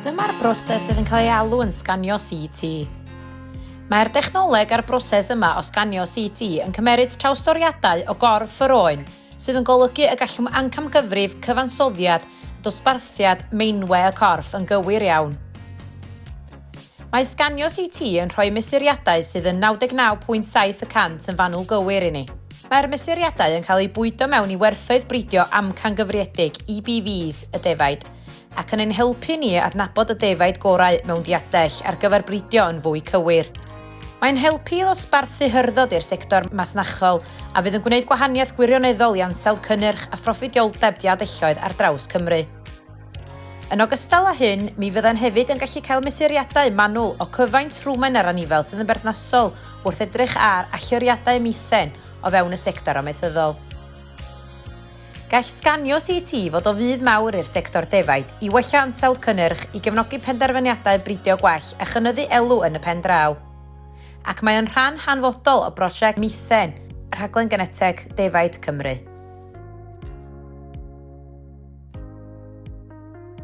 Dyma'r broses sydd yn cael ei alw yn sganio CT. Mae'r dechnoleg a'r broses yma o sganio CT yn cymeryd trawstoriadau o gorff yr oen, sydd yn golygu y gallwn amcangyfrif cyfansoddiad a dosbarthiad meinwe y corff yn gywir iawn. Mae sganio CT yn rhoi mesuriadau sydd yn 99.7 y cant yn fanwl gywir i ni. Mae'r mesuriadau yn cael eu bwydo mewn i werthoedd bridio amcangyfriedig, EBVs, y defaid, ac yn ein helpu ni adnabod y defaid gorau mewn diadell ar gyfer bridio yn fwy cywir. Mae'n helpu i ddosbarthu hyrddod i'r sector masnachol a fydd yn gwneud gwahaniaeth gwirioneddol i ansawdd cynnyrch a phroffidioldeb diadelloedd ar draws Cymru. Yn ogystal â hyn, mi fyddan hefyd yn gallu cael mesuriadau manwl o cyfaint rhwmen yr anifel sydd yn berthnasol wrth edrych ar allyriadau methen o fewn y sector amaethyddol. Gall sganio CT fod o fudd mawr i'r sector defaid, i wella ansawdd cynnyrch, i gefnogi penderfyniadau bridio gwell a chynyddu elw yn y pen draw. Ac mae o'n rhan hanfodol o brosiect Methen, Rhaglen Geneteg Defaid Cymru.